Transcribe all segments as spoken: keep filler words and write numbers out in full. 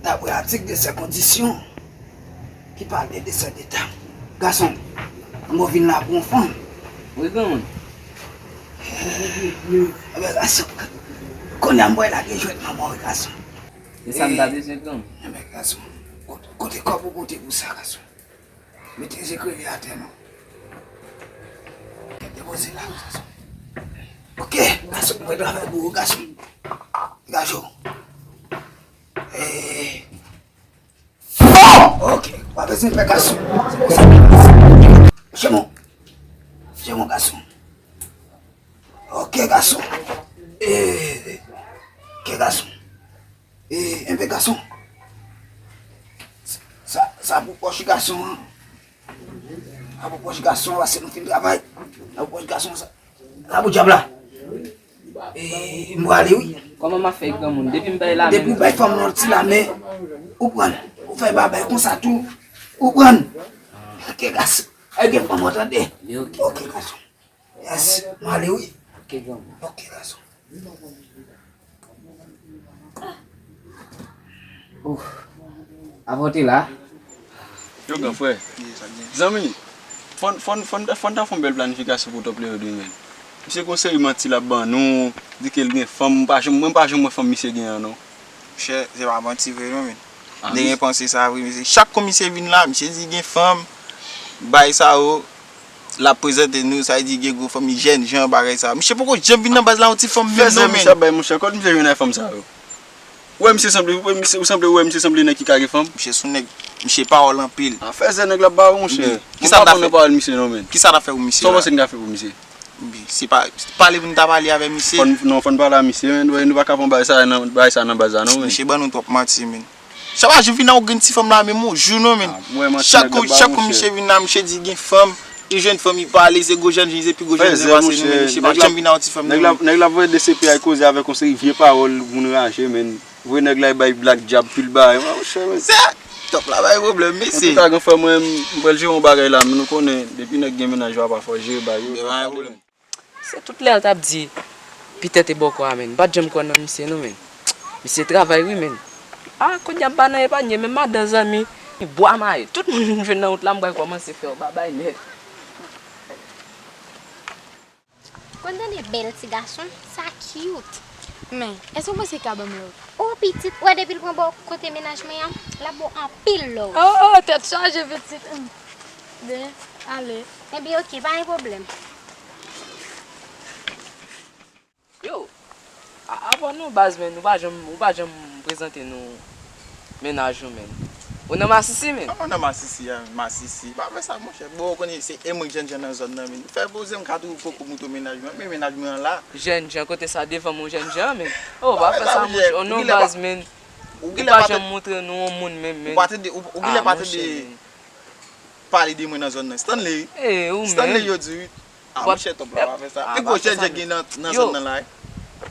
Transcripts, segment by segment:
Dapre atik de sè kondisyon ki pale de sè deta. Gason, m vin la pou yon fanm. Wi, granmoun. Ebyen, gason, kounye a m pral lage jwèt manman w, gason. E sa m ta bezwen, granmoun. Ebyen, gason, kote, kote kòb ou pote pou sa, gason? Mete je kreve atè, non. Depoze la, gason. Ok, gason, mwen travay pou ou, gason. Gason. Eh. Bon! Ok, pa bezwen pè, gason. Se pou sa. Chemo. Chemo, gason. Ok, gason. Eh. Ok, gason. E, enpe, gason. Sa, sa pou pòch gason an. Sa pou pòch gason an, paske nou fin travay. Sa pou pòch gason an, sa. Sa pou dyab la. E, m prale, wi. Kòman m ap fè, granmoun? Depi m bay lamen. Depi w bay fanm nan ti lamen, ou pran. Ou fè babay konsa tou, ou pran. Ok, gason. Ebyen, fanm an tande. Ok, gason. Yes, m ale, wi. Ok, granmoun. Ok, gason. Ouf. Avan w te la. Yo, gran frè. Zanmi, fòn, fòn, fòn, fòn ta fè yon bèl planifikasyon pou w top level wi, men. Misye gon seri manti l ap ban nou, di ke l gen fanm, m pa janm, mwen m pa janm wè fanm misye gen an, non. Monchè, se pa manti vre non, men. Ah, m te gen panse sa vre, mesye. Chak kou misye vin la, misye di gen fanm, bay sa yo, l ap prezante nou, sa vle di gen gwo fanm, li jènjan, bagay sa. Misye poko janm vin nan baz la, yon ti fanm menm non, men. Fèzè misye ap bay, monchè, kot misye jwenn ak fanm sa yo? Ou wè misye sanble, ou wè misye, ou sanble, ou wè misye sanble nèg ki ka gen fanm? Misye sou nèg, misye pawòl anpil. Ah, fèzè nèg l ap ba ou, monchè. Kisa m ta fè? Mwen pa pran nan pawòl misye non, men. Kisa m ta fè pou misye la? Sa w panse m ka fè pou misye? Bi, se pa, pale pou n ta pale avè misye. Fò n, non, fò n pale a misye, men, nou pa ka pran bagay sa nan, bagay sa nan baz la, non, men. Misye ban nou twòp manti, men. Chak jou vin nan yon grenn ti fanm la, menm yon jou, non, men. Ah, mwen, manti nèg la ba ou, monchè. Chak kou, chak kou misye vin la, misye di gen fanm, li jwenn fanm, li pale, se gwo jènjan, se pi gwo jènjan pase nou, men misye pa janm vin nan yon ti fanm, non, men. Nèg la, nèg la voye de C P A koze avèk yon seri vye pawòl, moun raje, men. Voye nèg la bay blak dyab pil bagay. Mwen, monchè, men. Sa, top la bay pwoblèm, mesye. Antouka, gran frè, mwen, m pral jere yon bagay la, men nou konnen, depi nèg gen mennaj yo, apa fò jere bagay yo. Gen pa gen pwoblèm. Se tout lè l t ap di, pitèt e bòkò a, men. M pa t janm kwè nan misye, non, men. Misye travay, wi, men. A, kounye a m pa nan epanye, men madan zanmi, bwa mayi. Tout moun m jwenn nan wout la, m pral kòmanse fè yo babay nèt. Konn tande bèl ti gason, sa cute. Men, èske w panse l ka ban m love? O pitit, ou wè depi l pran bò kote mennaj mwen an, l ap ba w anpil love. O, o, tèt chaje pitit. Hum. Ben, ale. Ebyen, ok, pa gen pwoblèm. Yo, a, avan nou baz, men, nou pa janm, ou pa janm prezante nou mennaj ou, men. Ou nan masisi, men? Kòman nan masisi a, masisi? Pa fè sa, monchè. Bon, ou konnen se e mwen k jènjan nan zòn nan, men. Fè poze m ka toujou poko moute w mennaj mwen. Men mennaj mwen an la. Jènjan, kote sa devan m ou jènjan, men? O, pa fè sa, monchè. O non, baz, men. Ou pa janm montre nou yon moun menm, men. Ou pa tande, ou, ou genlè pa tande pale de mwen nan zòn nan. Stanley. E, ou menm. Stanley yo di wi. A, monchè, top la, pa fè sa. Pi gwo jènjan gen nan, nan zòn nan la, wi.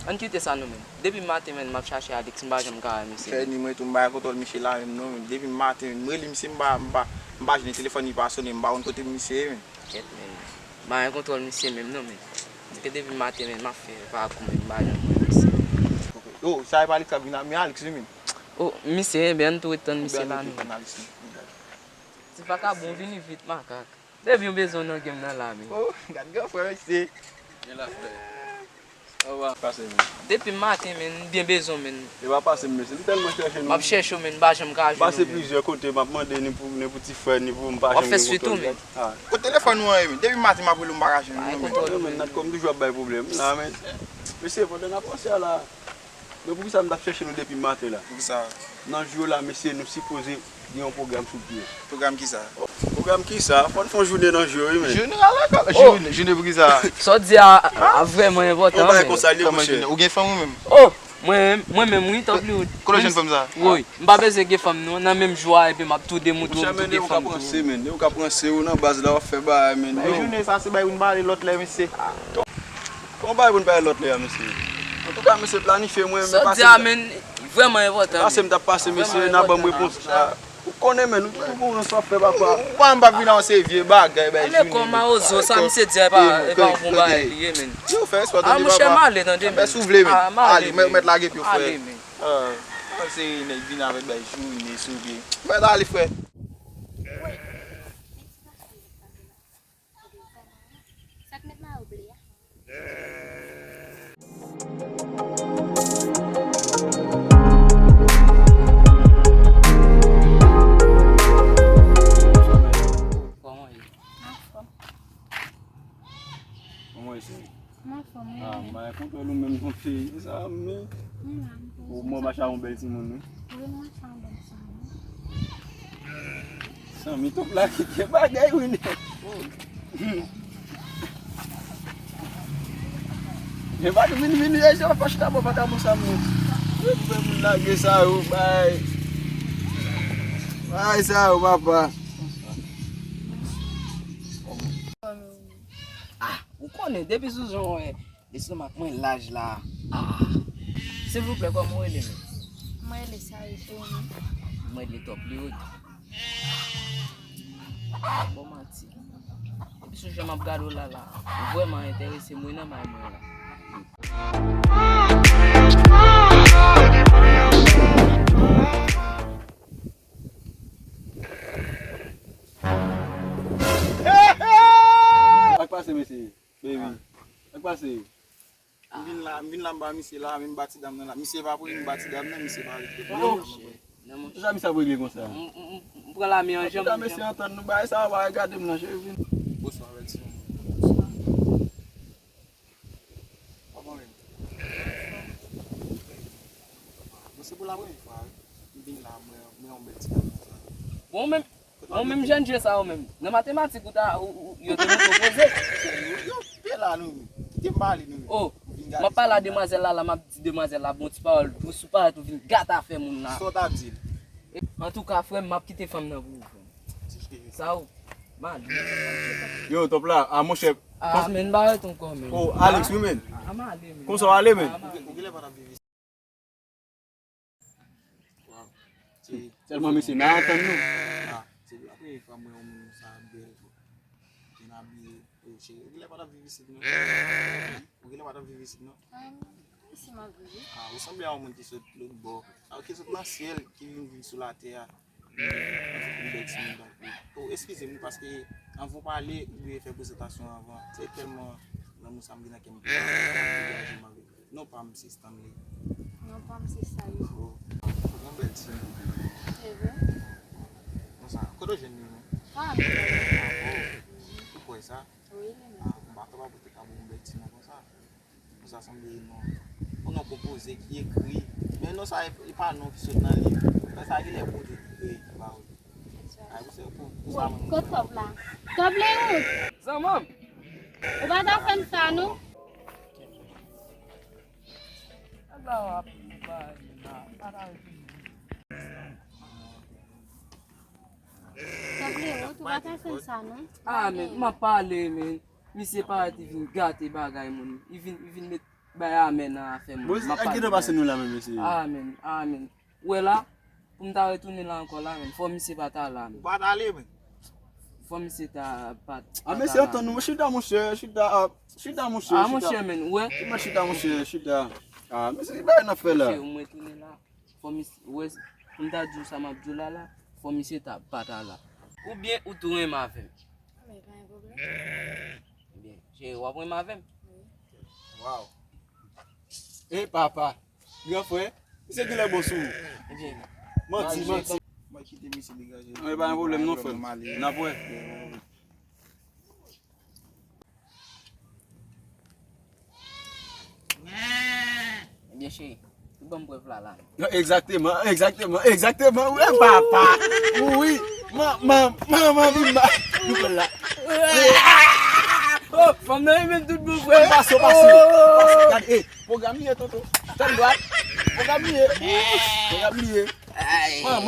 Ann kite sa nou menm. Depi maten menm, m ap chache Alex, m pa janm ka wè misye. Fè ni mwen tou, m pa gen kontwòl misye la menm non, menm. Depi maten, m rele misye, m pa, m pa, m pa jwenn telefòn, li pa sonnen, m pa konn kote misye ye, menm. Kèt, menm. M pa gen kontwòl misye menm non, menm. Paske depi maten menm, m ap fè pakou menm, m pa janm wè misye. Yo, sa e pa Alex k ap vin la, men Alex wi menm. O, misye, enben, ann tou ret tann misye la non. Ti vakabon, vini vit, makak. Depi w bezwen w nan game nan la, men. O, gad gran frè mesye. Gen la frè. Owa. Pase, men. Depi maten, men, m byen bezwen w, men. E pa pase m, mesye. M tèlman chèche nou. M ap chèche w, men, m pa janm ka jwenn ou, men. Pase plizyè kote, m ap mande ni pou, ni pou ti frè, ni pou m pa janm gen kontwòl. W ap fè switou, men. Kote telefòn ou an ye, men? Depi maten m ap rele w, m pa ka jwenn ou, men. Yo, men, n ap kòm toujou ap bay pwoblèm la, men. Mesye, pandan n ap panse a la, men poukisa m t ap chèche nou depi maten la? Poukisa? Nan jou yo la, mesye, nou sipoze gen yon pwogram sou pye. Pwogram kisa? Pwogram kisa? Fò n fè yon jounen nan jou yo, wi, men. Jounen alakòl? Jounen, jounen poukisa? Sa w di a, a vrèman enpòtan, men. Yon bagay konsa l ye, monchè. Ou gen fanm ou menm? O, mwen, mwen menm, wi, tanpri. Kote w jwenn fanm sa? Woy, m pa bezwen gen fanm, non, nan menm jou a, epi m ap tou demoute w, m tou gen fanm tou. Monchè, men, depi w ka pran se, men, depi w ka pran se, ou nan baz la, w ap fè bagay, men. Bay jounen sa, se bay pou n pale lòt lè, mesye. Kòman bagay pou n pale lòt lè a, mesye? Antouka, mesye, planifye mwen, men pase m t ap, vrèman enpòtan, pase m t ap pase, mesye, n a ban m repons la. Ou konnen, men, nou toujou gon rans w ap fè, papa. Ou pa, m p ap vin la, se vye bagay, bay jounen. Kòm mawozo, sa misye di a, e pa, e pa yon bon bagay li ye, men. Yo, fè espò, tande, papa. A, monchè, m ale, tande, men. Fè si w vle, men. Ale, men, mèt lage pye w, frè. Ale, men. Panse nèg vin avèk bay jounen sou pye. Mwen ale, frè. Sa k met mayo ble a? Kòman w ye? Anfòm. Kòman w ye, cheri? M anfòm, wi. Ah, m pa konn wè nou menm nan peyi sa, men. M la, m poze. Ou mwen mache a yon bèl timoun, wi. Wi, m mache a yon bèl timoun. Sanmi, tonton la ki gen bagay, wi, nèg. Gen bagay, vin, vin, vin, jan fach la, bon, pa ka bon, Sanmi. Wi, pou moun lage sa, yo, bay. Bay sa, yo, papa. Ah, ou konnen, depi sou jan w wè, lestomak mwen laj la. Ah. Silvouplè, kòman w rele menm? Mwen rele Sarah, e ou menm? Mwen rele Top Leo. Bon manti. Depi sou jan m ap gade w la, la, ou vrèman enterese mwen nan may mwen la. Sa k pase, mesye? Baby. Sa k pase? M vin la, m vin la, m ba misye la, men m ba ti dam nan la. Misye pa pou li, m ba ti dam nan, misye pa rete pou li. Non, monchè. Non, monchè. Sa misye ap regle konsa? M, m, m, m pran lame an janm. Mesye, antann nou, bagay sa a, pa gade m nan, cheri, vin. Bonswa, bèl ti moun. Kòman w ye? Bon, se pou la premye fwa, wi. M vin la, mwen, mwen yon bèl ti dam konsa. Bon, men Bon, menm jèn je sa yo menm. Nan matematik ou ta, ou, ou, yo te montre w poze. Yo, yo, pe la nou. Kite m pale nou. Oh, m ap pale a demwazèl la, la m ap di demwazèl la bon ti pawòl dous, ou parèt ou vin gate afè moun la. Sa w t ap di l? Antouka, frè m, m ap kite fanm nan pou ou, frè m. Sa ou? M ale. Yo, Top la, a monchè. Ah, men ba ret ankò, men. Oh, Alex, wi, men. Ah, m ale, men. Kòman w ale, men? Ah, m ale. Ou gen lè pa t ap viv isit. Waw. Tèlman mesye n a antann nou. Ah, se la premye fwa m wè yon moun sa bèl. Byen abiye. Oh, cheri, ou genlè pa t ap viv isit, non? Ou genlè pa t ap viv isit, non? Ah, non. Isi m ap viv, wi. Ah, ou sanble a yon moun ki sot lòt bò. Ah, ki sot nan syèl, ki vin viv sou latè a. Yon bèl timoun tankou. Oh, eskize m, paske anvan w pale, ou dwe fè prezantasyon anvan. Se tèlman lanmou sa m gen nan kè m pou degaje m avèk ou. Non pa m se Stanley. Non pa m se Sayou. Oh, ou gen bèl timoun. Se vre? Konsa, kote w jwenn li menm? Ah, men. Ah, oh, ou kwè sa? Wi, li menm. Ah, m pa kapab ou te ka ba m bèl timoun konsa. Konsa sanble non. Yon non konpoze ki ekri. Men non sa, e, e pa non ki sot nan liv. Sa, sa genlè kote ki kreye ki ba ou. Ay, pou se pou, pou sa, mwen. Kot Top la? Top Leo! Zanmanm! Ou pa ta fè m sa, non? Top Leo, ou pa ta fè m sa, non? Ah, men, m ap pale, men. Misye parèt, li vin gate bagay moun. Li vin, li vin met bay amè nan afè moun. Bon, m ap pale. Sa k gentan pase nou la menm, mesye? Amen, amen. Ou wè la, pou m ta retounen la ankò la menm, fò misye pa ta la menm. Ou pa t ale, men. Fò misye ta pa, pa ta la. Ah, mesye, antann nou, chita, monchè, chita, ah, chita, monchè, chita. Ah, monchè, men, ou wè? Chita, monchè, chita. Ah, mesye, ki bagay n ap fè la? Monchè, ou m retounen la. Fò misye, ou wè, pou m ta di w sa m ap di w la, la, fò misye ta pa ta la. Oubyen ou tou renmen avè m? Men pa gen pwoblèm. Ebyen, cheri, w ap renmen avè m? Wi. Waw. E papa, gran frè, misye genlè bon sou ou. Ebyen, manti, manti. Mwen kite misye degaje. Mwen pa gen pwoblèm non, frè m. N ap wè. Ebyen, cheri, ou ban m prèv la, la. Egzakteman, egzakteman, egzakteman, wi, papa. Wi, manman, manman, vin ba. Nou pral la. Oh, fanm nan renmen tout bon frè. Pase, pase, pase. Gade, eh, pwogram li ye, tonton. Tann dwat. Pwogram li ye. Pwogram li ye. Manman.